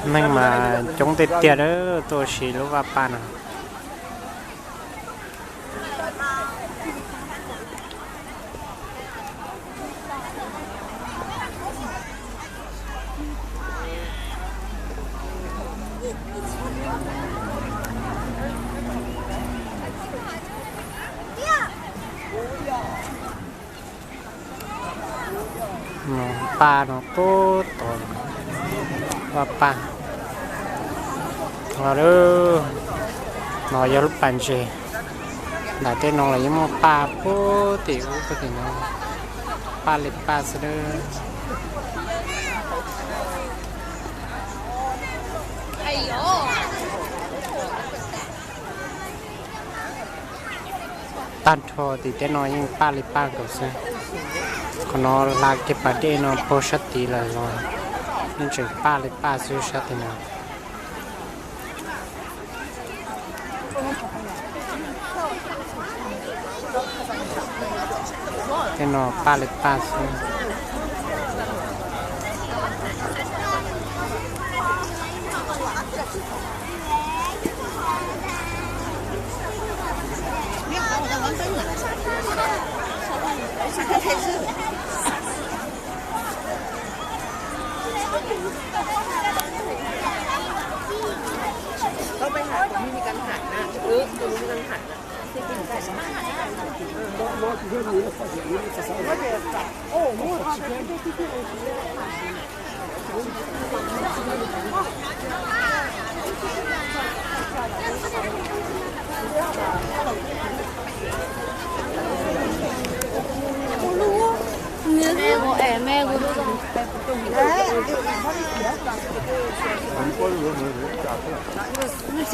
Neeg mas coob tiag tiag lawm tuaj ua si lub vaj paj no. Paj no pub tom vaj paj. No yog lub pas ntses. Nram tej no los yeej muaj paj pub tim ub pub tim no. Paj li paj xwb. Tag nrho tim tej no yeej paj li paj nkaus xwb. Qhov no hla kiag pas dej no puag sab tid lawm los yeej tseem paj li paj xwb sab tim no. Tej no paj li paj xwb.